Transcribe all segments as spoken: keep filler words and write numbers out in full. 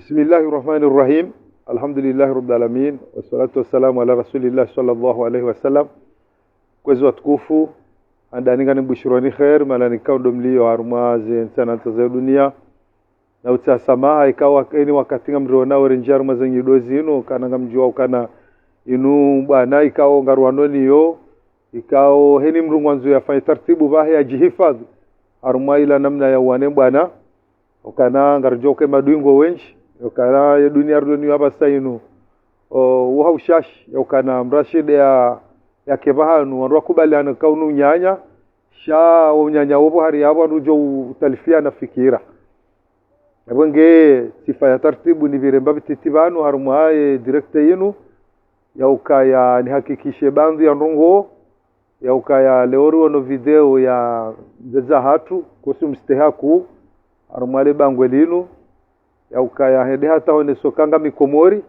بسم الله الرحمن الرحيم. الحمد لله رب العالمين، والصلاة والسلام على رسول الله صلى الله عليه وسلم. Kwezi watukufu, handani ngambushirwani kheri, mahala nikao ndo mlio harumwa ze ntsi na ntsi za dunia. Na utsaha samaha, ikao eni wakati ngamriona were ndjia harumwa ze nyido zinu, kana ngamdjuwa ukana inu bwana, ikao ngarwano niyo, ikao heni mdru ngwandzo yafanye taratibu pvahe yadjihifadhi harumwa ila namna ya uwana bwana. Ukana ngaridjuwa uka madui ngo wendji, ukana ye dunia rilo niyo apvasa inu, o, uha ushashi, ukana mdru ashinde ya, yake pvahanu, wandru wakubaliana ka unu unyanya, sha unyanya wopvo hari yapvo wandru djo utalifiana fikira. Yapvo nge tsifanya taratibu nipvire mbapvi titi pvanu harumwa ye direct yinu, ya ukaya nihakikishe baadhwi ya ndrongoo, ya ukaya leo riwono video ya mdzadze hatru, kosi mstehi hakuu, harumwa le bangwe linu, ya ukaya hende hata oneso ka ngami Komori,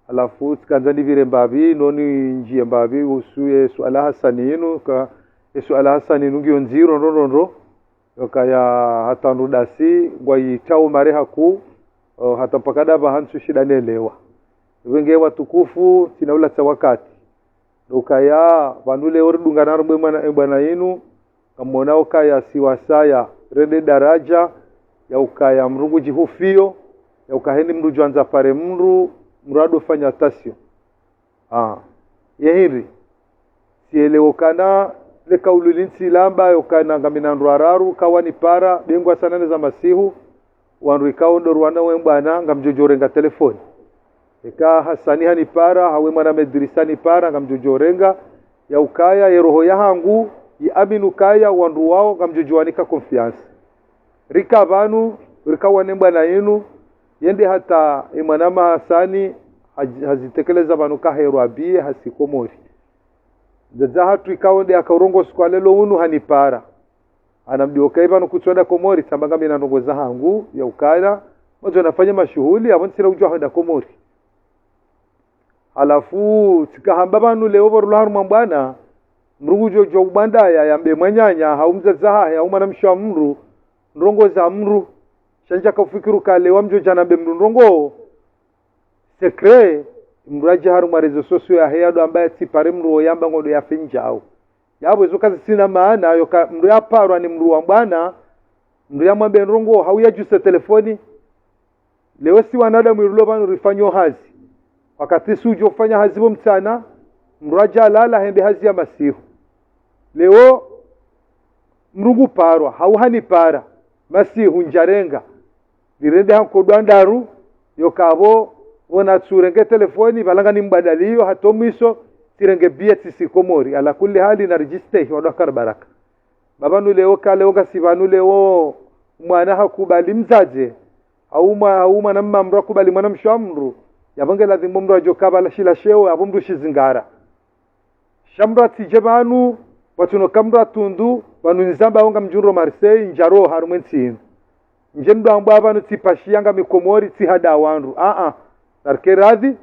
halafu tsikandza nipvire mbapvi, no nindjie mbapvi, uhusu ye suala Hasani yinu, ka ye suala Hasani yinu ngiyo ndziro ndro ndro ndro, ya ukaya hata ndru dasi, ngwa yitao mare hakuu, o, hata mpaka ndapvaha ntsu shinda nelewa. Yapvo nge watukufu, tsina ulatsa wakati. Ndo ukaya, pvanu leo ridungana harumwa e mwana, e bwana yinu, ngamwona ukaya si wasaya, rende daraja, ya ukaya mdru ngudjihufiyo, ya uka heni mdru djwandza pare mdru, mdru ado fanya tasio. Ah, ye hindri, sielewo kana, le kaulu lintsi lamba, yo kana ngamina ndru wararu, kawanipara, bengwa sana neza masihu, wandru ikao ndo rwana we bwana, ngamdjo djo renga telefoni. Eka Hasani hanipara, hawe mwana Medrisa hanipara, ngamdjo djo renga, ya ukaya, ye roho yahangu, yi amini ukaya, wandru wao, ngamdjo djo wanika confiance. Rika pvanu, rika wane bwana yinu, yende hata e mwana ma Hasani, hazi-, hazitekeleza pvanu ka herwa biye, hasi Komori. Mdzadze hatru ikao nde akaurongoa usiku wa leo unu hanipara. Hanambia ukaya pvanu kutsuwenda Komori, tsamba ngamina ndrongoo zahangu, ya ukaya, mwandzo nafanye mashuhuli, yapvo ntsina udjuwa hwenda Komori. Halafu, tsikahamba pvanu leo pvo rilo harumwa bwana, mdru ngudjo djuwa ubandaya, yambe mwananya, hau mdzadze hahe, hau mwanamshe wa mdru, ndrongoo za mdru, sha ndjaka ufikiri uka leo mdjo dja nambe mdru ndrongoo, secret, mdru adje harumwa réseaux sociaux yahe yado amba yatsipare mdru wo yamba ngondo yafe ndjau. Yapvo izo kazitsina maana, yo ka mdru yaparwa ni mdru wa bwana, mdru yamwambe ndrongoo, hau yadjuse telefoni. Leo si wanadamu irilo pvanu rifanyo hazi. Wakati si udjo ufanya hazi pvo mtsana, mdru adja lala hende hazi ya masihu. Leo, mdru nguparwa, hau hanipara, masihu ndjarenga. Nirende hankodwa ndraru, yo ka pvo, pvo natsurenge telefoni, pvala nganimbadaliyo, hata o mwiso, tsirenge biye tsisi Komori. Ala kulli hali naridjistehi, wandru wakara baraka. Ba pvanu leo ka leo ngasi pvanu leo, mwana hakubali mdzadze, hau mwa-, hau mwana mma mdru hakubali mwanamshe wa mdru, yapvo nge ladhimu mdru adjo ka pvala shila sheo, yapvo mdru shizingara. Sha mdru atsidje pvanu, pvatsuno ka mdru atundu, pvanu nizamba wo ngamdjo undro Marseille, ndjaro harumwa entsi yinu. Ndje mdru ambwa pvanu tsipashiya ngami Komori, tsihada wandru. Aa, narike radhi,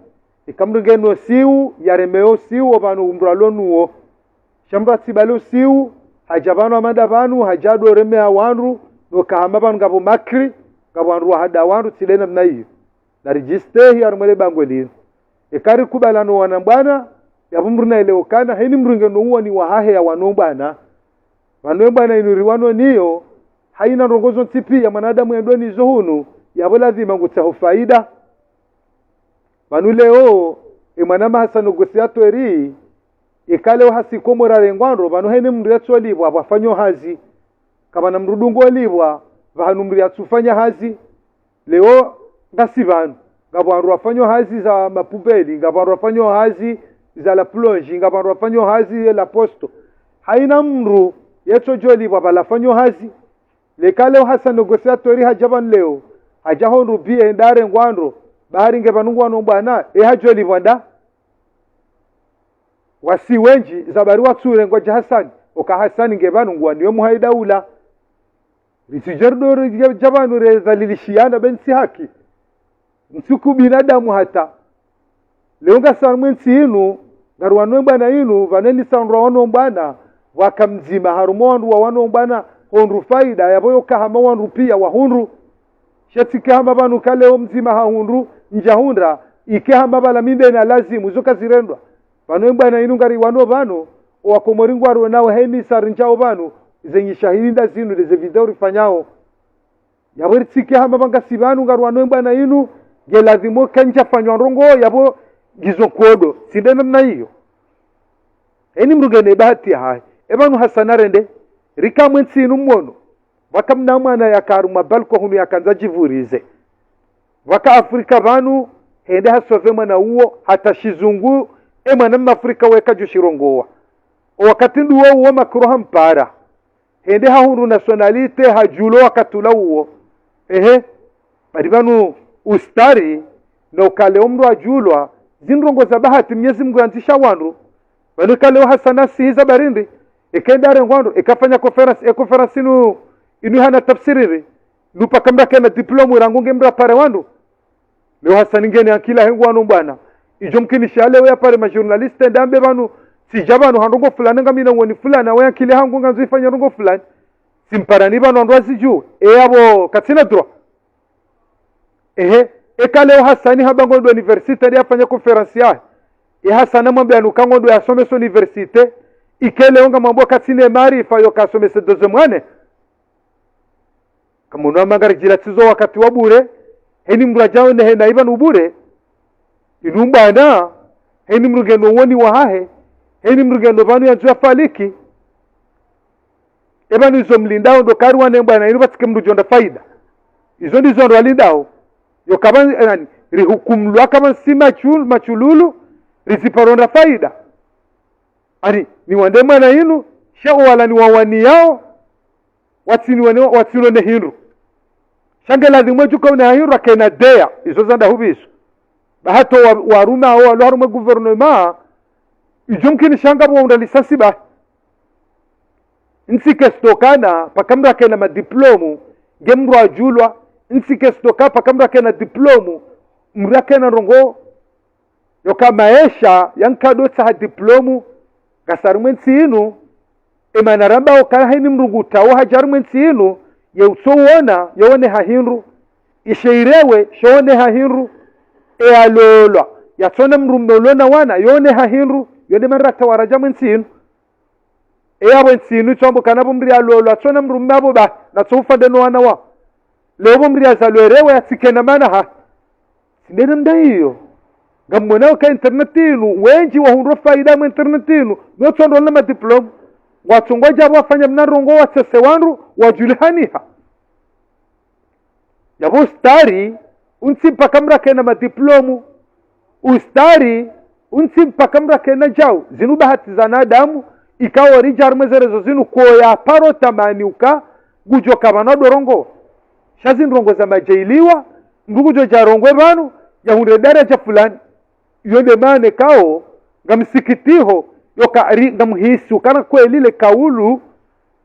ika mdru ngena usiu, yareme usiu, wo pvanu mdru alo nuwo. Sha mdru atsibali usiu, hadja pvanu amanda pvanu, hadja ado remeya wandru, no kahamba pvanu ngapvo makri, ngapvo wandru wahada wandru, tsi nde namna iyo. Naridjistehi harumwa le bangwe linu. Eka rikubaliana no wana bwana, yapvo mdru naelewe ukana, heni mdru ngena uwoni wahahe ya wana bwana. Pvanu e bwana inu riwano niyo, haina ndrongoo zontsi piya mwanadamu yendo nizo hunu, yapvo ladhima ngutsaho faida. Pvanu leo, e mwana ma Hasani Ogosi ya tweri, eka leo hasi Komori arengwa ndro, pvanu heni mdru yatsolipvwa, pvwafanyo hazi. Kapvana mdru dungo lipvwa, pvahanu mdru yatsufanya hazi. Leo, ngasi pvanu. Ngapvo wandru wafanyo hazi za mapubeli, ngapvo wandru wafanyo hazi za la plonge, ngapvo wandru wafanyo hazi ye la poste. Haina mdru, yetsodjolipvwa pvala afanyo hazi. Leka leo Hasani Ogosi ya tweri hadja pvanu leo, hadja hondru biye ndarengwa ndro, ba hari nge pvanu nguwano bwana, e hadjolipvwa nda. Wasi wendji, za bari watsurengwa dja Hasani, oka Hasani nge pvanu nguwaniyo muhaida ula. Ritsidje ridori dja pvanu redhalilishiana be ntsi haki. Ntsi ku binadamu hata. Leo ngasi harumwa entsi inu, ngariwano e bwana inu, pvanu eni sa wandru wawano bwana, waka mdzima harumwa wandru wawano bwana, hondru faida, yapvo yoka hama wandru piya wahundru. Sha tsi ke hama pvanu ka leo mdzima hahundru, ndjahundra, ike hama pvala mi nde na lazimu, zo kazirendwa. Pvanu e mbwana inu ngariwano pvanu, owakomori ngwaruwo nawo heni sari ndjao pvanu, zenyi shahidi nda zinu, nde ze video rifanyao. Yapvo ritsi ke hama pvanga si pvanu ngaruwano e mbwana inu, nge lazimu kandjafanywa ndrongo, yapvo ngizo nkodo, tsi nde namna iyo. Heni mdru ngena bahati yahahe. E pvanu Hassan arende, rika mwe ntsi inu mwono. Pvaka mna mwana yaka harumwa balko hunu yakandza djipvurize. Pvaka Afrika pvanu, hende hasove mwana uwo, hata shizungu, e mwana mafrika weka djushirongowa. O wakati nduwo uwo Macron hampara. Hende hahundru nationalité hadjulo wakati ula uwo. Ehe. Badi pvanu ustari, no ka leo mdru adjulwa, zindrongo za bahati Mnyezi Mngu yandzisha wandru. Pvanu ka leo Hassan asihiza barindi, eka nda arengwa ndro, eka fanya conférence, e conférence inu, inu hana tafsiri ri, nu paka mdru kena diplôme rangu nge mdru apare wandru. Leo Hassan ngena ankili yahe ngwano mbwana. Idjo mkinisha leo yapare ma journaliste nda ambe pvanu, tsidja pvanu ha ndrongo fulani ngamina woni fulani, we ankili yahangu ngandzo ifanya ndrongo fulani. Tsimparani pvanu wandru wazidjuwe. E yapvo katsina droit. Ehe, eka leo Hassan hamba ngondo université nde afanya conférence yahe. E Hassan amwambe anu ka ngondo yasomesa université. Ike leo ngamwambo katsina maarifa yo kasomesa deuxième année. Kamono hama ngaridjila tsizo wakati wa bure, heni mdru adjao ne hena iba nu bure, inu mbwana, heni mdru ngeno woni wahahe, heni mdru ngeno pvanu yandzo yafaliki. E pvanu izo mlindao ndo kari wane mbwana, inu pvatsi ke mdru djo ndra faida. Izo ndizo ndo walindao. Yo kapva, e, nani, rihukumlwa kapva ntsi machul-, machululu, riziparo ndra faida. Ani, ni wande mwana inu, sha o wala ni wawaniyao, watsini wane, watsino ne hindru. Sha nge lazimu edjuka une ha hindru akena deya, izo zanda hupviso. Ba hata wa, warumao walo harumwa gouvernement, idjo mkinisha ngapvo unda licence ba. Ntsi ke sitokana, paka mdru akena madiplôme, nge mdru adjulwa, ntsi ke sitoka, paka mdru akena diplôme, mdru akena ndrongo, yoka maesha ya nkado tsaha diplôme, ngasi harumwa entsi inu, e mana ramba oka heni mdru ngutao hadja harumwa entsi inu, ye utso wona, yowone ha hindru, ishe irewe, showone ha hindru, e alolwa, yatsona mdru mnolona wana, yowone ha hindru, yo nde mana rata waradja harumwa entsi inu. E yapvo entsi inu itso amba kana pvo mdru yalolwa, tsona mdru mme apvo ba, natso ufa nde no wana wa. Leo pvo mdru yazalwa erewe yatsikena mana ha. Tsi nde namna iyo. Ngamwonao ka internet inu, wendji wahundro faida mwe internet inu, no tsondo na madiplôme. Ngwatsongwa djapvo wafanya mna ndrongo watsese wandru, wadjulihaniha. Yapvo ustari, untsi mpaka mdru akena madiplôme. Ustari, untsi mpaka mdru akena djau. Zinu bahati za wanadamu, ikao ridja harumwa zerezo zinu koya paro tamani uka, ngudjo kapvana dorongo. Sha zindrongo za madjailiwa, mdru ngudjo dja rongwe pvanu, yahundre daraja fulani. Iyo nde mana ikao, ngamsikitiho, yoka ari, ngamhisi, ukana kweli le kaulu,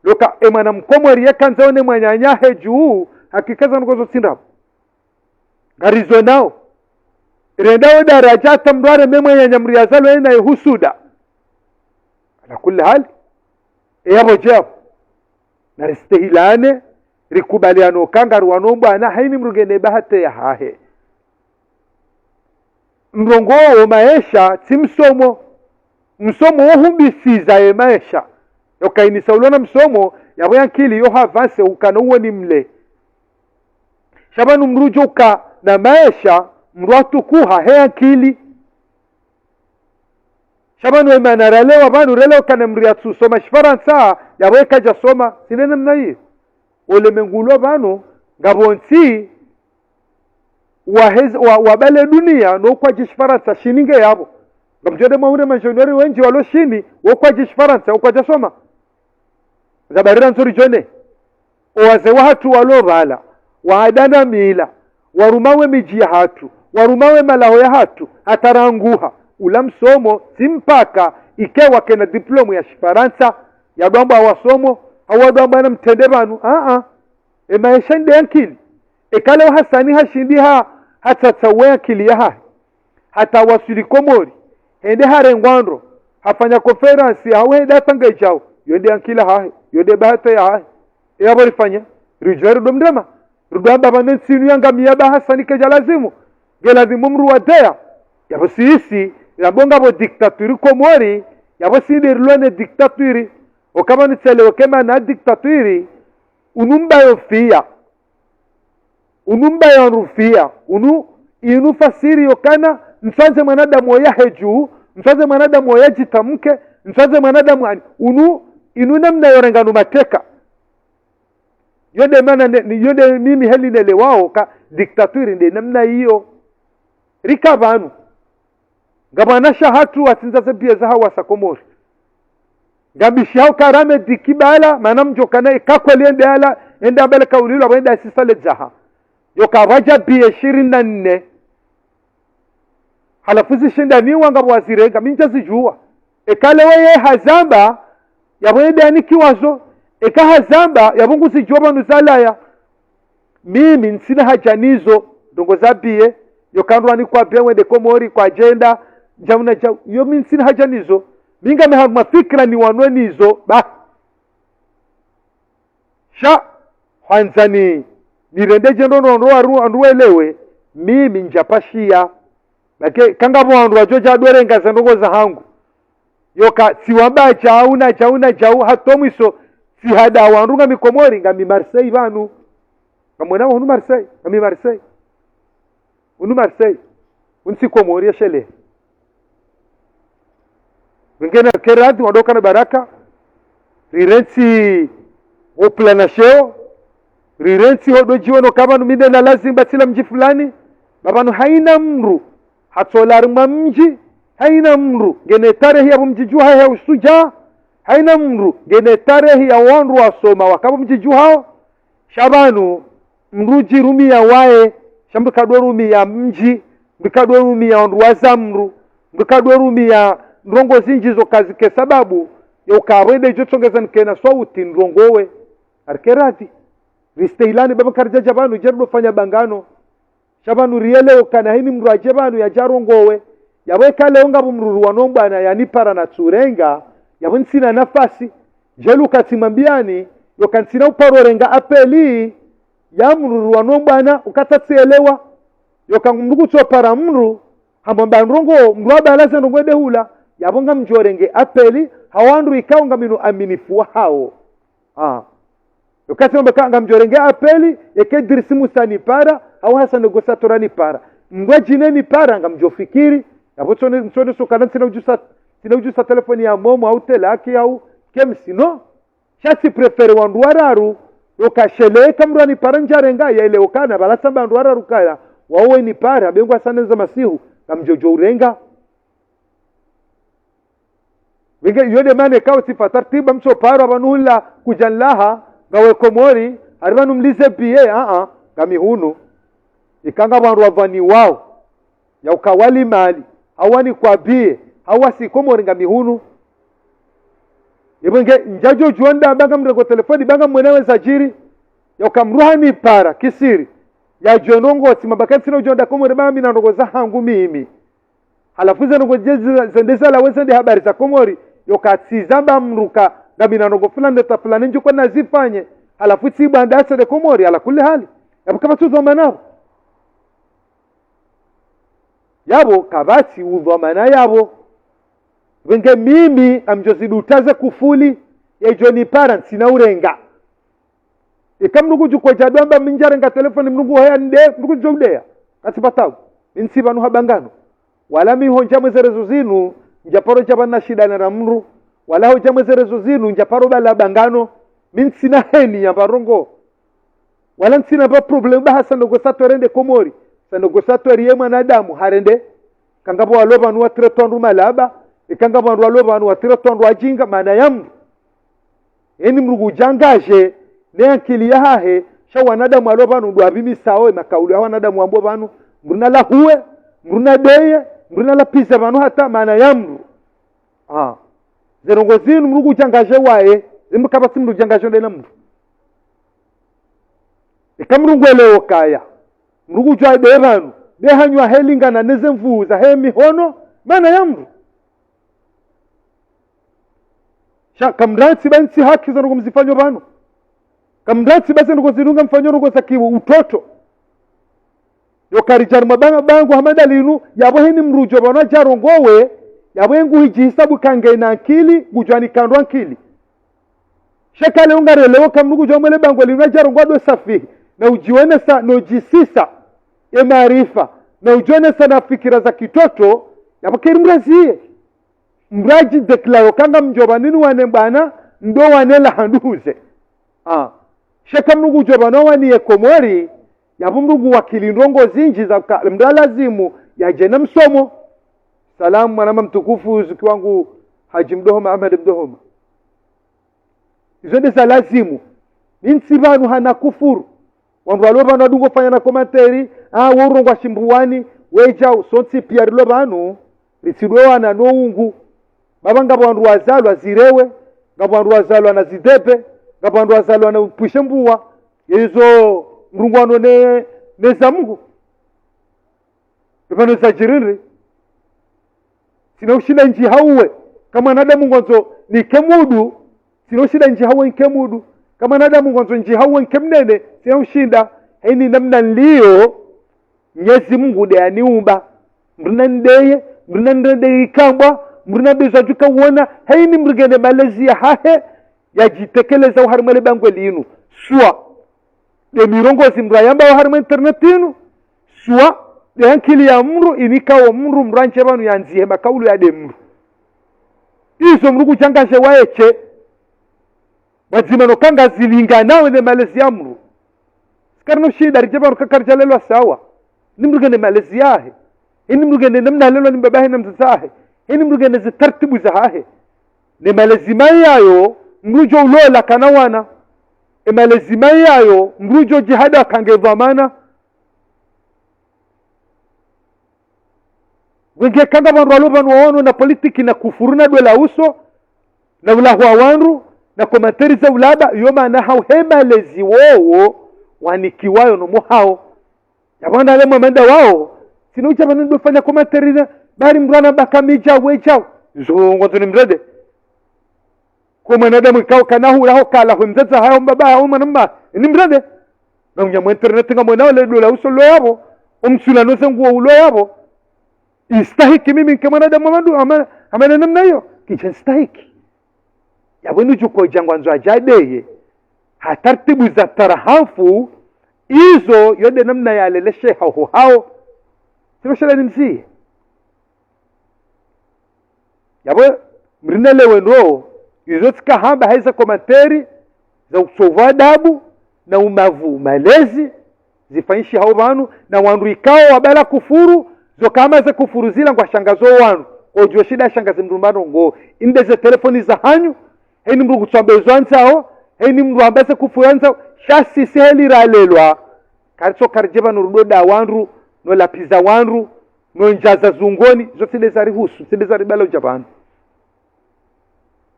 loka e mwana mkomori yeka ndzao ne mwananya he dju, hakika za ndrongo zo tsi ndrabo. Ngarizo nao. Renda o daraja hata mdru areme mwananya mdru yazalwa ena ye husuda. Ala kulli hali. E yapvo djapvo. Na ristehilane, rikubaliane oka ngaruwano mbwana, heni mdru ngena bahati yahahe. Mrongo wo maesha, tsi msomo. Msomo wo humbisiza ye maesha. Yoka inisa ulo na msomo, yapvo ye ankili yo havanse ukana uwo ni mle. Sha pvanu mdru djo uka na maesha, mdru atukuha he ankili. Sha pvanu emana ralewa pvanu relewa ukana mdru yatsusoma Shifarantsa, yapvo eka djasoma, tsi nde namna iyo. Ulemengu ulo pvanu, ngapvo ntsi, waheze, wa, wabale dunia, no kwadji Shifarantsa, shini nge yapvo. Ngamdjo nde mwaure madjonori wendji walo shini, wo kwadji Shifarantsa, wo kwadjasoma. Za barira ndzori djone. Owaze wahatru walo pvala, wahadana mila, waruma we midji yahatru, waruma we malaho yahatru, hata ranguha, ula msomo, tsi mpaka, ike wakena diplôme ya Shifarantsa, ya dwamba wasomo, hau wa dwamba na mtrende pvanu, aa, e maesha nde ankili. Eka leo Hasani hashindi ha, hatsatsa we ankili yahahe. Hata waswili Komori, hende harengwa ndro, hafanya konferansi, hau hende hatsanga idjau, yo nde ankili yahahe, yo nde bahati yahahe. E yapvo rifanye, ridjuwe ridjo mrema. Rudwamba pvanu entsi inu yangamiya ba Hasani kedja lazimu. Nge lazimu mdru wa deya. Yapvo sisi, yapvo ngapvo dictature Komori, yapvo si nde rilo ne dictature. Oka pvanu tselewe ke mana dictature, unu mbayo fiya. Unu mbayo wandru fiya. Unu, inu fasiri yokana, ntswandze mwanadamu oya hedju, ntswandze mwanadamu oya djitamke, ntswandze mwanadamu ani. Unu, inu namna yorenga nu mateka. Yo nde mana ne, ne, yo nde mimi heli nelewao ka dictature nde namna iyo. Rika pvanu. Ngapvo wanasha hatru watsindza ze biye za hawasa Komori. Ngambishiyao ka rame diki bala, mana mdjokana eka kweli ende ala, ende abale kaulilo, abo ende asisa le djaha. Yoka pvwadja biye shirini na nne. Halafu zishindaniwa ngapvo wazirenga, mi ntsazidjuwa. Eka lewo ye hazamba, yapvo yende yanikiwa zo. Eka hazamba, yapvo nguzidjuwa pvanu zalaya. Mimi ntsina haja nizo, ndrongo za biye, yoka ndrwani kwa biye wende Komori, kwa djenda, djau na djau. Yo mi ntsina haja nizo. Mi ngami harumwa fikira niwanwe nizo, ba. Sha, hwandzani, nirende djendo ndrongo wandru, wandru welewe, mimi ntsapashiya. Bake, kangapvo wandru wadjo dja dorenga ze ndrongo zahangu. Yoka, tsiwamba djau na djau na djau, hata mwiso, tsihada wandru ngami Komori, ngami Marseille pvanu. Ngamwona hunu Marseille, ngami Marseille. Hunu Marseille. Untsi Komori ya shele. Ngena keradhi wandru kana baraka. Rirentsi oplana sheo. Rirentsi hodo djiwono ka pvanu mi nde na lazimu ba tsila mdji fulani. Ba pvanu haina mdru. Hatsola harimwa mdji. Haina mdru. Ngena tarehi yapvo mdjidjuha ya usuja. Haina mdru. Ngena tarehi ya wandru wasoma waka pvo mdjidjuhao. Sha pvanu, mdru djirumiya waye, sha mdru kadjo rumiya mdji, mdru kadjo rumiya wandru waza mdru, mdru kadjo rumiya ndrongo zindji zo kazike sababu, yoka pvo ende djo tsongeza nkena swauti ndrongowe. Arike radhi. Ristehilani baba karidjadja pvanu, djeri dofanya bangano. Sha pvanu riyelewe kana heni mdru adje pvanu yadje arongowe. Yapvo eka leo ngapvo mdru ruwano mbwana yanipara natsurenga. Yapvo ntsina nafasi. Djeli uka tsimwambiyani, yoka ntsina uparo renga apeli. Ya mdru ruwano mbwana, uka tatsielewa. Yoka mdru kutsopara mdru, hamwamba ndrongo, mdru abalaze ndrongo ende hula. Yapvo ngamdjo renge apeli, ha wandru ikao ngamina uaminifu wahao. Ah. Wakati wamba ka ngamdjo renge apeli, eke Idrisi Musa nipara, hau Hassan Gosatora nipara. Mdru adjine nipara, ngamdjo fikiri. Yapvo tsone, tsone sokana ntsina udjusa, ntsina udjusa telefoni ya momo, hau telaki, hau kemsi, no? Sha tsi préfère wandru wararu, yoka shele eka mdru anipara ndjarenga, yaelewe kana, pvala tsamba wandru wararu kaya, wawo wenipara, bengwa sana nza masihu, ngamdjo djo urenga. Wenge, yo nde mana ikao tsifa tartiba mtsoparwa pvanu hula kudja nlaha, ngawe Komori, hari pvanu mlize biye, a-a, ngami hunu. Ika ngapvo wandru wapvaniwao, ya uka wali mali, hau wanikwa biye, hau wasi Komori ngami hunu. Ipvo nge, ndjadjo djuwa nda ba ngamrengo telefoni, ba ngamwona we zadjiri, ya uka mdru hanipara, kisiri, yadjuwe ndrongo tsi, mabaka ntsina udjo nda Komori, ba ngamina ndrongo zahangu mimi. Halafu ze ndrongo dje zi-, zende zalawe zende habari za Komori, yoka tsi zamba mdru ka, ngamina ndrongo fulani, nde ta fulani, ndjo kwa nazifanye. Halafu tsi bwanda asende Komori, ala kulli hali. Yapvo kapvatsi udhwamana pvo. Yapvo kapvatsi udhwamana yapvo. Wenge mimi ngamdjo zidutaze kufuli, yedjo nipara ntsina urenga. Ika mdru kudjukodja dwamba mi ndjarenga telefoni mdru nguhaya nde, mdru kudjo udeya. Katsi pvatabu. Mi ntsi pvanu ha bangano. Wala mi hodja mwe ze réseaux zinu, ndjaparo dja pvanu na shida na mdru. Wala hodja mwe ze réseaux zinu, ndjaparo bala bangano. Mi ntsina heni ya mba ndrongo. Wala ntsina mba problème ba ha Hassan Gosatora ende Komori. Hassan Gosatora ye mwanadamu, harende. Kangapvo walo pvanu watrete wandru malaba. Ikangapvo wandru walo pvanu watrete wandru wajinga, mana ya mdru. Eni mdru kudjangadje, ne ankili yahahe, sha wanadamu walo pvanu, ndo wapvimisao, ye makaulu ya wanadamu wambo pvanu, mdru na lahuwe, mdru na deye, mdru na lapvize pvanu hata mana ya mdru. Ah. Ze ndrongo zinu mdru kudjangadje waye, zinu kapvatsi mdru kudjangadje nde na mdru. Ika mdru ngwelewo kaya, mdru kudjwa deye pvanu, deye hanywa helingana neze nvuu zahe mihono, mana ya mdru. Sha kamratsi ba ntsi haki za ndrongo mzifanyo pvanu. Kamndratsi basi ndrongoo zinu ngamfanyo ndrongoo za kiutoto. Yo karidjari mwa banga bangu hama nda linu, yapvo heni mdru udjo pvanu adje arongowe, yapvo ye nguhidjihisabu kangena ankili, ngudjo anikandra ankili. Sha kale ungarelewo ka mdru ngudjo mwele bangwe linu adje arongowe ndo safihi, na udjionesa, no udjisisa, ye maarifa, na udjionesa na fikira za kitoto, yapvo keri mraziye. Mdru adji déclaro ka ngamdjo pvanu ni wane bwana, ndo wane la handuhuze. Ah. Sha ka mdru ngudjo pvanu waniye Komori, yapvo mdru nguwakili ndrongoo zindji za ka, mdru lazimu yadje na msomo. Salamu, mwanama mtukufu, zuki wangu Hadji Mdohoma, Ahmed Mdohoma. Izo nde za lazimu. Mi ntsi pvanu hana kufuru. Wandru walo pvanu wadungo fanya na commentaire, ah, wo urongwa Shimbuwani, wedjau, sontsi piya rilo pvanu, ritsidwe wana no ungu. Baba ngapvo wandru wazalwa zirewe, ngapvo wandru wazalwa na zidebe, ngapvo wandru wazalwa na upwishe mbuwa, yezo mrungwano ne, ne za Mungu. Ipvanu za djiri ndri. Tsina ushinda ndjihauwe, ka mwanadamu ngwandzo nike mudu, tsina ushinda ndjihauwe nike mudu, ka mwanadamu ngwandzo ndjihauwe nike mnene, tsina ushinda, heni namna nliyo, Mnyezi Mungu nde yaniumba. Mdru na ndeye, mdru na ndeye ikambwa, mdru na bezwa djuka uona, heni mdru ngena malezi yahahe, yadjitekeleza oharimwa le bangwe linu. Swa nde mirongozi mdru ayamba oharimwa internet inu, swa nde ankili ya mdru inikao mdru mdru andje pvanu yandzihe makaulu ya nde mdru. Izo mdru ngudjo angaje waeshe, pvadzima no ka ngazilinganao ne malezi ya mdru. Sikarina ushinda ridje pvanu ka karidjalelwa sawa. Ni mdru ngena malezi yahe. Heni mdru ngena namna halelwa ni mbabahe na mdzadzahe. Heni mdru ngena ze taratibu zahahe. Ne malezi mayi yayo, mdru ngudjo ulola kana wana. E malezi mayi yayo, mdru ngudjo djihada kange dhwamana. Wenge kanga wandru walo pvanu waono na politiki na kufuru na dola uso, na ulahwa wandru, na commentaire za ulaba, yo mana hau he malezi wowo, wanikiwayo no muhao. Yapvo wandru wale mwa manda wao, tsina udja pvanu ndo fanya commentaire na, bari mdru ana baka midja wedjao. Zo ngwandzo ni mrende. Ko mwanadamu ikao kana hula ho kala ho mdzadze hayo mbaba hayo mwanamma. Ni mrende. Na unyamwa internet ngamwonao le dola uso lo yapvo. Omsula no zenguo ulo yapvo. Istahiki mimi nike mwanadamu amandu, ama, amana namna iyo. Kidja nistahiki. Yapvo inu djuko dja ngwandzo adje adeye. Ha taratibu za tarahafu, izo yo nde namna yaleleshe hao hao. Tsina ushinda nimziye. Yapvo mrinelewe ndro, izo tsika hamba haiza commentaire, za utsovu adabu, na umavu malezi, zifanyishihao pvanu, na wandru ikao wabala kufuru, zo kama ze kufuru zila ngwashangazo wandru, kodjo shinda shangaze mdru mbano ngo, inde ze telefoni zahanyu, heni mdru kutsamba ezo andzao, heni mdru amba ze kufuru andzao, sha sisi heli ralelwa, karitso karidje pvanu rudoda wandru, no lapviza wandru, no ndjaza zungoni, zo tsi nde zarihusu, tsi nde zaribala udja pvanu.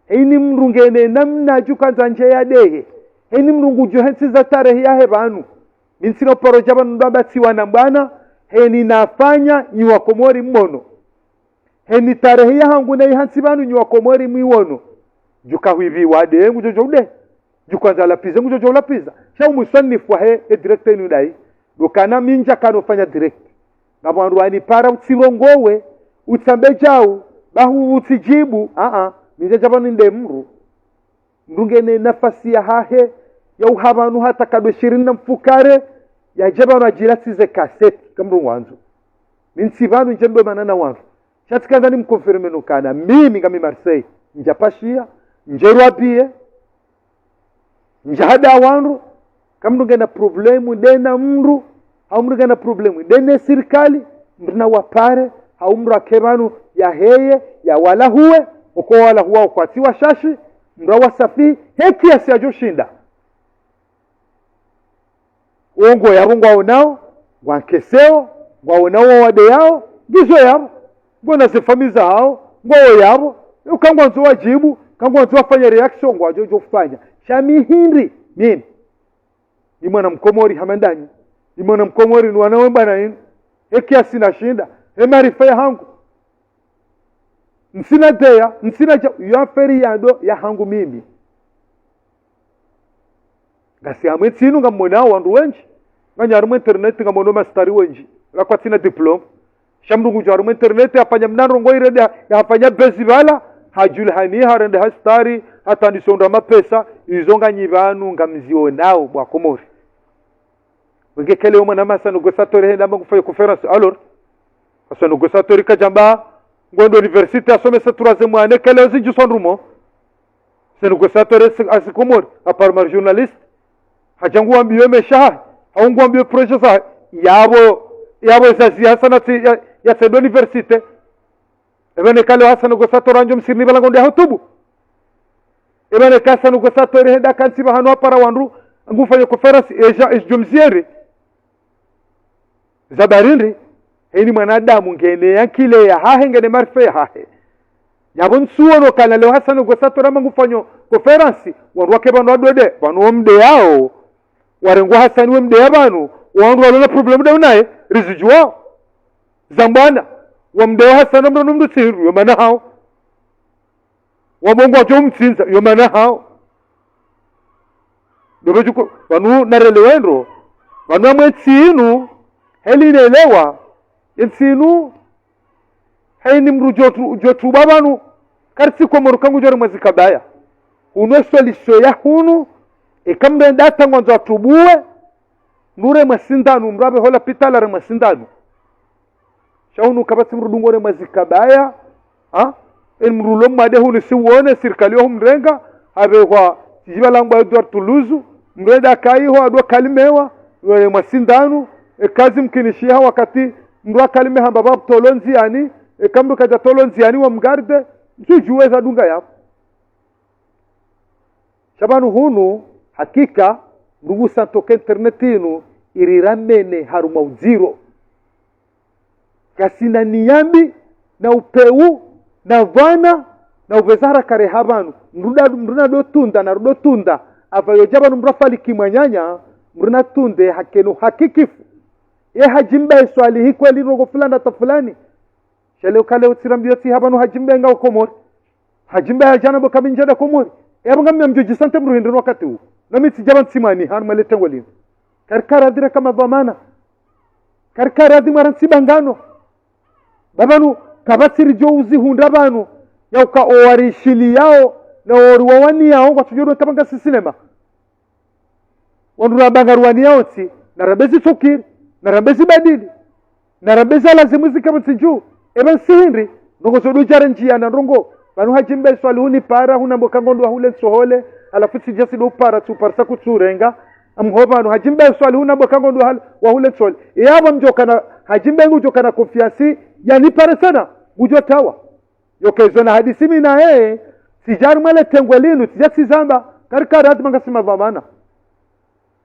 Heni mdru ngena namna djuka ndza ndje ya dehe. Heni mdru ngudjo hentsi za tarehi yahe pvanu. Mi ntsina uparo dja pvanu ndo amba tsi wana mbwana, heni nafanya nyi wa Komori mmono. Heni tarehi yahangu na ihantsi pvanu nyi wa Komori mwiwono. Djuka hwipviwa de ngudjo djo ude. Djuka ndza lapvize ngudjo djo lapviza. Sha umuswanifu wahe e direct inu dai. Ndo kana mi ndja kano fanya direct. Ngapvo wandru wanipara utsirongowe, utsambe djau, bahu utsidjibu, aa, mi ndja dja pvanu nde mdru. Mdru ngena nafasi yahahe, ya uha pvanu hata kado shirini na mfukare, yadje pvanu adjilatsize kaseti, ka mdru ngwandzo. Mi ntsi pvanu ndje ndo mana na wandru. Sha tsikandza nimconfirme no kana, mimi ngami Marseille, ndja pashia, ndje rwapviye, ndja hada wandru, ka mdru ngena problème nde na mdru, hau mdru ngena problème nde ne sirikali, mdru na wapare, hau mdru ake pvanu yaheye, ya walahuwe, oko walahuwa oko atsi washashi, mdru awasafi, he kiasi yadjo shinda. Wo ngo yapvo ngwaonao, ngwankeseo, ngwaonao wawade yao, ngizo yapvo. Ngwona ze famiyi zahao, ngwao yapvo. Yo ka ngwandzo wadjibu, ka ngwandzo wafanye réaction, ngwadjo djo fanya. Sha mi hindri, mimi. Ni mwana mkomori hama ndanyi. Ni mwana mkomori ni wana we mbwana inu. He kiasi nashinda. He maarifa yahangu. Ntsina deya, ntsina dja, yo affaire ya ndo yahangu mimi. Ngasi harumwa entsi inu ngamwonao wandru wendji. Nganyi harumwa internet ngamwono mastari wendji. Wala kwatsina diplôme. Sha mndru ngudjo harumwa internet, hafanya mna ndrongoo irende, hafanya buzz pvala, hadjulihani, harende ha stari, hata ndisondra mapesa, izo nganyi pvanu ngamzionao bo wa Komori. Wenge kele yo mwana Hassan Gosatore hende hamba ngufanya conférence. Alors, Hassan Gosatore kadjamba, ngwendo université, hasomesa troisième année, kele yo zidjuswa ndrumo. Hassan Gosatore asi, asi Komori, à part ma journaliste. Hadja nguwambiyo mesha, hau nguwambiyo projet za, yapvo, yapvo zazi Hassan ati, ya, ya sendo université. Eba neka leo Hassan Gosatore andjo msirini pvala ngondro ya hutubu. Eba neka Hassan Gosatore hende hakantsi pvahanu hapara wandru, ngufanya conférence, edja, edjo mziere. Za barindi, heni mwanadamu ngena ye ankili yahahe, ngena ye maarifa yahahe. Yapvo ntsuono kana leo Hassan Gosatore hamba ngufanyo conférence, wandru wake pvanu wadode, pvanu wamdeyao. Warengwa Hassan wamdeya pvanu, wandru walona problème nda unaye, rizidjuwao. Zambwana, wamdeya Hassan wamrano mndru tsi hindru, yo mana hawo. Wabongo wadjo mtsindza, yo mana hawo. Ndo pvadjuko, pvanu narelewe ndro, pvanu harumwa entsi inu, heli nelewa, entsi inu, heni mndru djo tu-, djo tuba pvanu, karitsi Komori ka ngudjo harumwa zikabaya. Hunu e solution ya hunu, eka mndru enda hata ngwandzo atubuwe, mndru haremwa sindanu, mndru apvehwa lapitali haremwa sindanu. Sha hunu kapvatsi mndru dungo haremwa zikabaya, ha? Eni mndru ulo mwade hunu si uone, sirikali yo humrenga, hapvehwa, tsidjiba langwa Edouard Toulouse, mndru enda kayiho, adwa kalimewa, haremwa sindanu, eka zimkinishiha wakati, mndru akalime hamba pvapvo tolo ndziani, eka mndru kadja tolo ndziani wamgarde, ntsudjuwe zadunga yapvo. Sha pvanu hunu, hakika, ndugu santoke internet inu, iriramene harumwa udziro. Kasina niyambi, na upeu, na pvwana, na upveza haraka reha pvanu. Mndru nda-, mndru nado tunda, na rudo tunda. Apvayo dja pvanu mndru afaliki mwananya, mndru natunde hakeno hakikifu. Ye hadjimba eswali hi kweli ndrongoo fulani hata fulani. Sha leo kale utsirambiyo tsi hapvanu hadjimba nga Komori. Hadjimba ya djana bo kamindjada Komori. E apvo ngamina mdjo djisante mndru hindri wakati wu. Nami tsidja pvanu tsimani, harumwa le tengwe linu. Karikara dhira kama dhwamana. Karikara dhi mwara ntsi bangano. Ba pvanu, kapvatsi ridjo uzihundra pvanu. Ya uka owarishiliyao, na owariwawaniyao, watsudjo dwe kapvanga si sinema. Wandru ramba ngaruwaniyao ntsi, na rambe zitsukiri, na rambe zibadili, na rambe za lazimu zikapvo ntsi dju. Eba ntsi hindri, ndrongoo zo ndo djara ndjiya na ndrongoo. Pvanu hadjimba eswali hunipara, hunambo ka ngondro wa hule ntsohole, halafu tsidja sido upara, tsuparisa kutsurenga. Amho pvanu, hadjimba eswali hunambo ka ngondro wa hal-, wa hule ntsohole. Yapvo mdjokana, hadjimba ngudjokana confiance, yanipare sana, ngudjo tawa. Yo kaizo na hadisi mi naye, tsidja harumwa le tengwe linu, tsidja tsizamba, karikara dhi manga si madhwamana.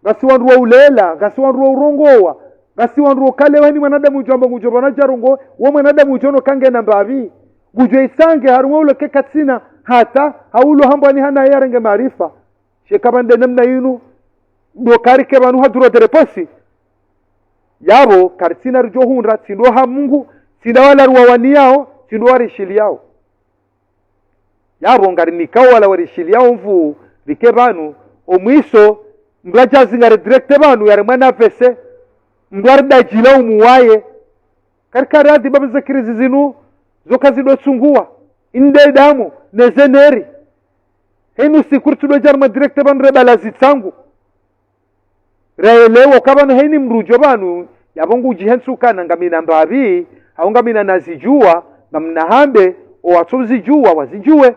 Ngasi wandru wa ulela, ngasi wandru wa urongowa, ngasi wandru wa ukalewa heni mwanadamu udjo amba ngudjo pvanu djarongowa, wo mwanadamu udjo no kangena mbapvi. Ngudjo itsange harumwa ulo ke katsina, hata, haulo hambwani hana yarenge maarifa. Sha eka pvanu nde namna inu, ndo karike pvanu ha droit de réponse. Yapvo, karitsina ridjo hundra, tsi ndo ha Mungu, tsi nda wala ruwawaniyao, tsi ndo warishiliyao. Yapvo, ngarinikao wala warishiliyao nvu, rike pvanu, omwiso, mndru adja zingare direct pvanu, yaremwa na A V C, mndru aridadjila umuwaye. Karikara dhi ba pveze crise zinu, zo kazido tsunguwa, inde damu, ne zeneri. Henu siku ritsudo dja harumwa direct pvanu rebala zitsangu. Raelewa ka pvanu heni mndru djo pvanu, yapvo ngudjihensu kana ngamina mbapvi, hau ngamina nazidjuwa, ngamina hambe, owatsozidjuwa, wazidjuwe.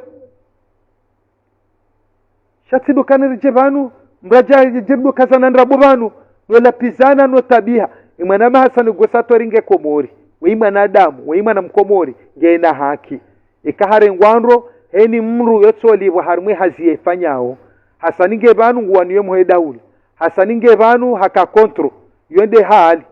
Sha tsi ndo kana ridje pvanu, mndru adja ridje ndo kazana ndrabo pvanu, no lapvizana no tabiha. Imwana ma Hassan Gosatore nge Komori, we imwanadamu, we imwana Mkomori, ngena haki. Eka harengwa ndro, heni mndru yotsolipvwa harumwa e hazi yefanyao. Hasani nge pvanu nguwaniyo mhuu we daula. Hasani nge pvanu haka contre. Yo nde hali.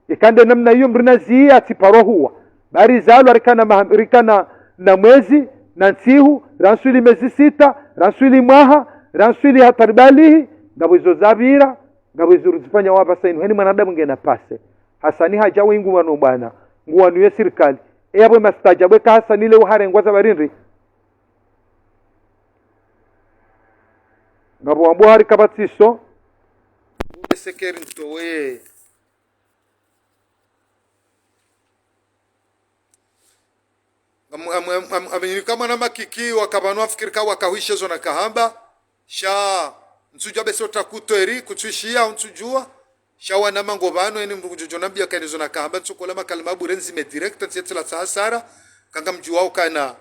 Eka nde namna iyo mndru naziya atsiparwa huwa. Ba rizalwa rikana maha-, rikana na mwezi, na ntsihu, ranswili mezi sita, ranswili mwaha, ranswili hata ribalihi, ngapvo izo zapvira, ngapvo izo ruzifanya wapvasa inu. Heni mwanadamu ngena pase. Hasani hadja we nguwano bwana, nguwaniyo sirikali. E yapvo e mastajabu eka Hasani leo harengwa za pvarindri. Ngapvo wambo hari kapvatsiso, Sekeri ntowe. Am-, am-, am-, am-, aminika mwana makiki, waka pvanu wafikiri ka wakahwishe zo nakahamba. Sha ntsudjuwa bese utakuto eri, kutsuishiya, ntsudjuwa. Sha wanama ngo pvanu, eni mndru ngudjo nambia kani zo nakahamba, ntsukola makalima bure ndzime direct, ntsiyetsela tsa hasara. Kanga mdjuwa ukana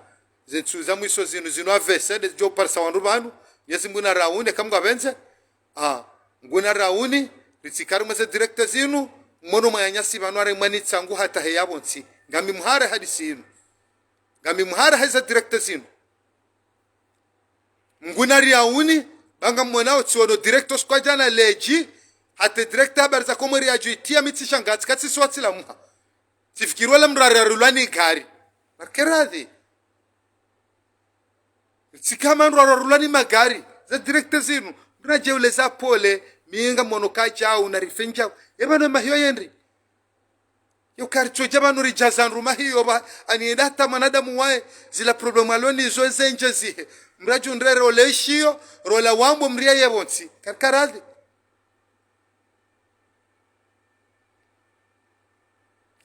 zentsu za mwiso zinu, zinu avese, ndezidjo parisa wandru pvanu, yezi mbuna raune, kamgwa pvendze. Ah, nguna rauni, ritsikari mweze direct zinu, mwono mwananyasi pvanu are mwani tsangu hata heya pvontsi. Ngami mhare hadisi inu. Ngami mhare haiza direct zinu. Nguna riauni, banga mwonao tsiono direct oskwadjana ledji, hata direct habari za Komori yadjo itia mi tsishanga, tsikatsi siwa tsila mha. Tsifikirwa la mrari arulwa ni gari. Markeradhi. Tsikama mrari arulwa ni magari. Za direct zinu. Mrina djeuleza pole. Mi nga mwono kadjau na rifendjau. Eba no mahiyo yendri. Yo karitsodja pvanu ridjaza ndru mahiyo ba. Ani enda hata mwanadamu waye. Zila problème alo nizo zendje zihe. Mradju ndre role ishiyo. Rola wambo mria ye pvontsi. Karikaradhi.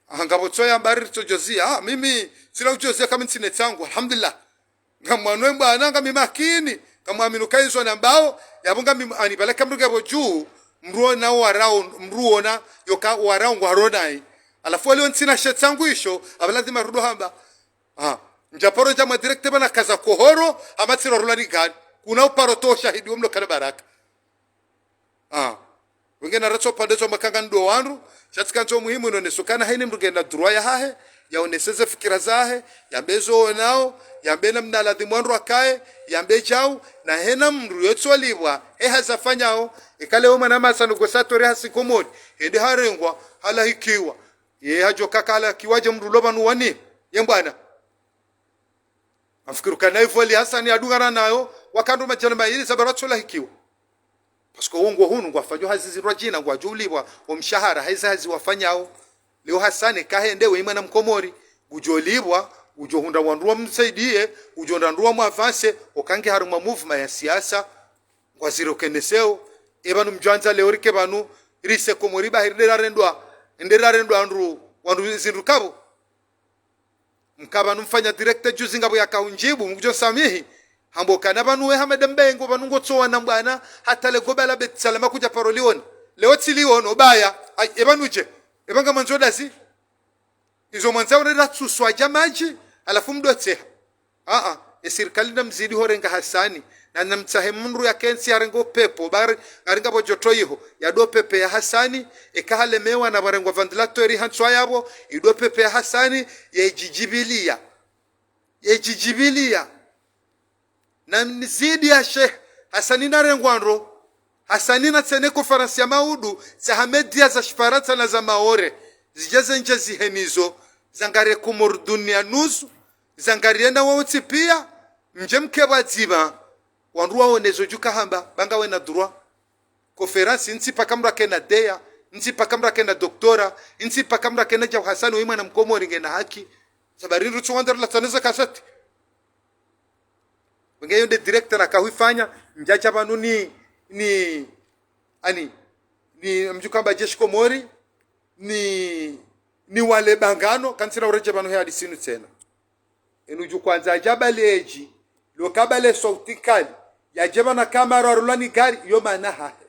Aha, ngapvo tsoya mbari ritsodjozia. Ah, mimi, tsila udjozia kami ntsine tsangu. Alhamdulillah. Ngamwanwe mbwana, ngami makini. Ngamwaminu kaizo nambao. Yapvo ngami, ani pvala kamruga pvo dju. Mruona warao, mruona, yoka warao ngwaronai. Halafu walio ntsina she tsangu isho, apvala ladhima rudo hamba. Ah, ndjaparo ndja mwa direct pvana kaza kohoro, hama tsirwa rula ni gani. Kuna uparo to shahidi, womlo kana baraka. Ah. Wenge na ratso pande zo makanga ndo wandru, sha tsikandzo muhimu ino nesukana haini mndru ngena droit yahahe, yaoneseze fikira zahe, yambe zo onao, yambe namna ladhimu wandru wakaye, yambe djau, na hena mndru yotsoliwa, he hazi afanyao, ikale we mwana masa nugo satori hasi Komori, hende harengwa, halahikiwa. Ye hadjo kaka halahikiwa dje mndru lo pvanu wani, ye mbwana. Amfikiri kana ivoli Hasani adungana nayo, wakandru madjana mayili za barua tsolahikiwa. Parce que wongo hunu ngwafanyao hazi zirwa djina, ngwadjouliwa, wo mshahara, haiza hazi wafanyao. Leo Hasani kahende we mwana mkomori, ngudjoliwa, ngudjohundra wandru wamsaidiye, ngudjohundra wandru wamwavance, okange harumwa mouvement ya siasa, ngwazirokeneseo, epvanu mdjwandza leo rike pvanu, rise Komori bahiri nderarendwa, nderarendwa wandru, wandru zindru kapvo. Mkapvanu mfanya direct juzi ngapvo yakaundjibu, mkudjo samihi. Hambo kana pvanu we Hamada Mbengo, pvanu ngotsowa na mbwana, hata le goba la Beit Salama kudja paro liona. Leo tsiliono, baya, ai, epvanu dje, epva ngamwandzo dazi. Izo mwandzao nde ratsuswa dja madji, halafu mdotseha. Aa, e sirikali namzidi horenga Hasani, na namtsahe mndru yakentsi yarengo pepo, bari, ngaringa pvo djoto iho, yado pepe ya Hasani, eka halemewa na pvarengwa ventilateur hantswa yapvo, ido pepe ya Hasani, yedjidjibiliya. Yedjidjibiliya. Namzidi ya Sheikh, Hasani narengwa ndro, Hasani natsene conférence ya maudu, tsaha média za Shifarantsa na za Maore, zidje zendje zihenizo, zangariye Comores Dunia News, zangariye na wontsi piya, mdje mke pvwadzima, wandru waonezo djuka hamba, banga wena droit. Conférence, ntsi paka mndru akena D E A, ntsi paka mndru akena doctorat, ntsi paka mndru akena djau Hasani, we mwana mkomori ngena haki. Sababu rindru tsu wandru latsaneza kasati. Wenge yo nde direct nakahuifanya, ndjadja pvanu ni, ni, ani, ni mdjuka mba jeshi Komori, ni, ni wale bangano, kantsina uredje pvanu he hadisi inu tsena. Enu dju kwandza adja bale edji, lo kabale sauti kali, yadje pvana kamaro arulwa ni gari, yo mana hahe.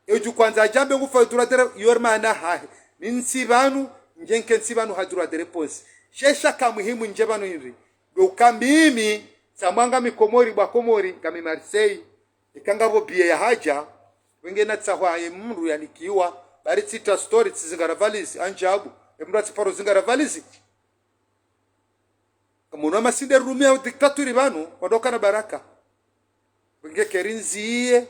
Edju kwandza adja mbe ngufa droit de ré-, yo mana hahe. Mi ntsi pvanu, ndje nkentsi pvanu ha droit de réponse. Shesha ka muhimu ndje pvanu hindri. Ndo uka mimi, tsamwanga mi Komori bwa Komori, ngami Marseille. Eka ngapvo biye ya hadja, wenge natsahwa ye mndru yanikiwa, bari tsitra story tsizingara valizi, andjabu, ye mndru atsiparo zingara valizi. Kamono wa masinde rumia dictature pvanu, kwadokana baraka. Wenge keri ndziye,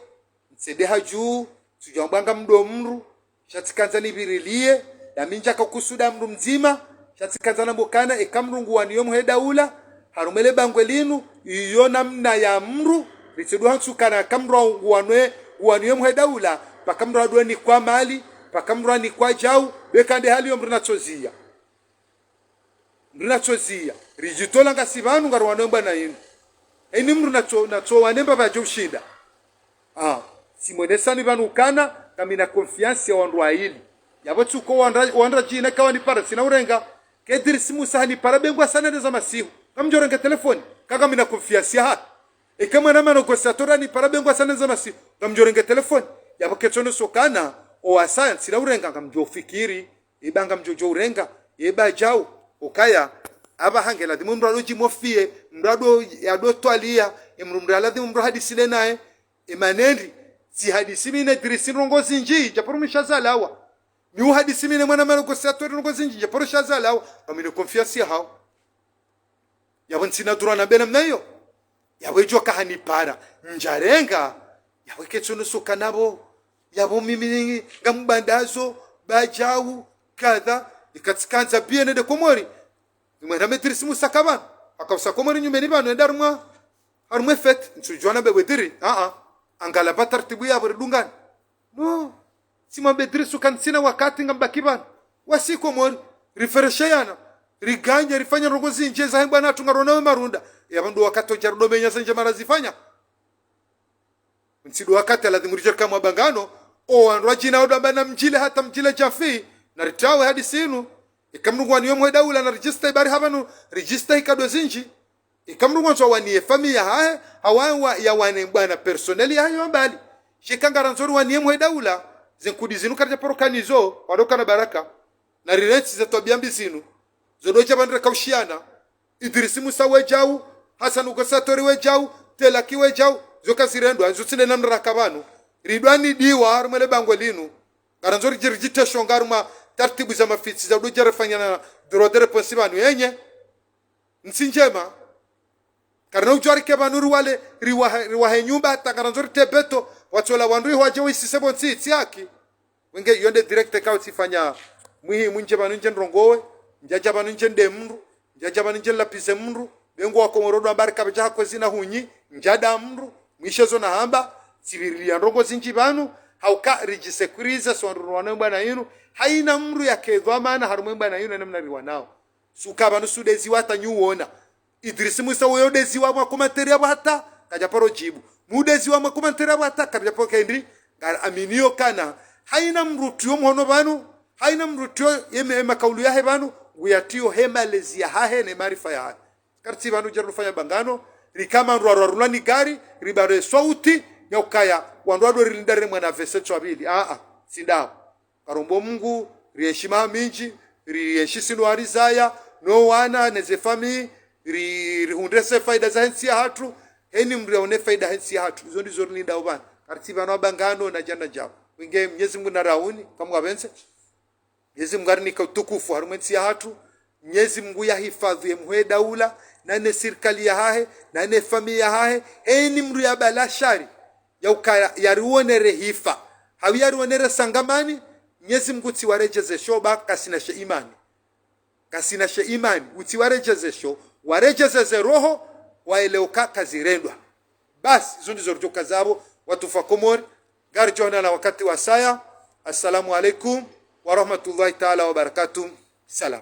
ntsende hadju, tsudja mbwanga mdo mndru, sha tsikandza nipviriliye, na mi ndjaka kusuda mndru mdzima, sha tsikandza nambe ukana, eka mndru nguwaniyo mhe daula, harumwa le bangwe linu, iyo namna ya mndru, ritsidwa ntsu ukana eka mndru nguwanwe, nguwaniyo mhe daula, paka mndru adwe nikwa mali, paka mndru anikwa djau, beka nde hali yo mndru natsoziya. Mndru natsoziya. Ridjitola ngasi pvanu ngaruwano mbwana inu. Eni mndru natso, natso wanemba pvadjo ushinda. Ah, simwenesani pvanu ukana, Kamina confiance ya wandru wayili. Yapvo tsuko wandra, wandra djina kawanipara ntsina urenga. Ke Idrisi Musa hanipara bengwa sana nde za masihu. Kamdjorenga telefoni. Ka kamina confiance yahahe. Eka mwana mano gosi atora nipara bengwa sana nde za masihu. Kamdjorenga telefoni. Yapvo ketsono sokana. Owasaya ntsina urenga kamdjofikiri. Eba ngamdjodjo urenga, eba djau, ukaya, apvaha nge ladhimu mndru ado djimofiye, mndru ado, ado twaliya, emndru mndru ladhimu mndru hadisi le naye, emanendi, tsi hadisi mi ne Idrisi ndrongo zindji, djaparo mishazalawa. Mi uhadisi mi ne mwana mano gosi atori ndrongo zindji, djaparo shazalawa, kamina confiance yahawo. Yapvo ntsina droit nambe namna iyo. Yapvo idjo kahanipara. Ndjarenga. Yapvo ketsono sokana pvo. Yapvo mimi ngambandazo, ba djau, kadha. Ikatsikandza piya nende Komori. Imwe na Idrisi Musa kapvanu. Akausa Komori nyumeni pvanu, enda harumwa. Harumwa fête. Ntsudjuwa nambe wediri. Aa. Angala pva tartibu yapvo ridungana. No. Tsimwambe Idrisi uka ntsina wakati ngambaki pvanu. Wasi Komori. Riferesheyana. Riganye, rifanya ndrongo zindji, zahe mbwana hatru ngarona we marunda. Yapvo ndo wakati odja rudomenya zendje mara zifanya. Ntsi ndo wakati ladhimu ridje rika mabangano. Owandru wadjina wado amba namdjile hata mdjile djafi. Naritawe hadisi inu. Eka mndru ngwaniyo mhwe daula na register ibari hapvanu. Register hika ndo zindji. Eka mndru ngwandzo awaniye famiyi yahahe, hawu wa, yawane mbwana personnel yahahe wa mbali. Sha eka ngarandzo riwaniye mhwe daula, ze nkudi zinu karidja paro kanizo, wado kana baraka. Na rirentsi ze twabiya mbi zinu. Zo ndo dja pvandre kaushiana. Idrisi Musa we djau, Hassan Ugosi Atori we djau, Telaki we djau, zo kazirendwa, zo tsi nde namna raka pvanu. Ridwani diwa, harumwa le bangwe linu. Ngarandzo ridji, ridjitesho nga harumwa tartibu za mafitsi, za ndo dja rifanya na droit de réponse pvanu yenye. Ntsi ndjema. Karina udjuwa rike pvanu riwale, riwahe, riwahe nyumba, hata ngarandzo rite beto, watsola wandru iho wadje waisise pvo ntsi, tsi haki. Wenge iyo nde direct kao tsifanya mwihi mwindje pvanu ndje ndrongowe, ndjadja pvanu ndje nde mndru, ndjadja pvanu ndje nlapvize mndru, bengo wa Komoro ndo amba rika pvadja hakwe zina hunyi, ndjada mndru, mwishe zo nahamba, tsipvirilia ndrongo zindji pvanu, hauka ridjisekurize so wandru riwanawo mbwana inu, haina mndru yake dhwamana harumwa mbwana inu, ene mna riwanawo. Suka pvanu sudeziwa hata nyi uona. Idrisi Musa woyo udeziwa mwa commentaire yapvo hata, kadja paro djibu. Mudeziwa mwa commentaire yapvo hata, kadja paro kendi, ngaraminio kana. Haina mndru tiyo mhono pvanu, haina mndru tiyo yeme, yema kaulu yahe pvanu, nguyatiyo he malezi yahahe ne maarifa yahahe. Karitsi pvanu dja rufanya bangano, rika mandru warwarulwa ni gari, ribare swauti, ya ukaya, wandru wado rilinda re mwana vese tswa pvili. Aa, tsi ndawo. Karombo Mungu, rienshi maha mindji, rienshi sinu warizaya, no wana, ne ze famiyi, ri, rihundre ze faida zahe ntsi yahatru, heni mndru yaone faida he ntsi yahatru. Izo ndizo rilindao pvanu. Karitsi pvanu wabangano na djana djao. Wenge Mnyezi Mungu narauni, kamwa pvendze. Mnyezi Mungu arinika utukufu harumwa entsi yahatru. Mnyezi Mungu yahifadhwi ye mhwe daula, na ne sirikali yahahe, na ne famiyi yahahe, heni mndru yabala shari, ya ukaya, yariwonere hifa, hawu yariwonere sangamani, Mnyezi Mungu tsiwaredjeze sho ba kasina she imani. Kasina she imani, utsiwaredjeze sho, waredjeze ze roho, waelewe uka kazirendwa. Basi, izo ndizo ridjo kazapvo, watukufu wa Komori, ngaridjo onana wakati wasaya. Assalamu alaikum wa rahmatullahi taala wa barakatuh. Salam.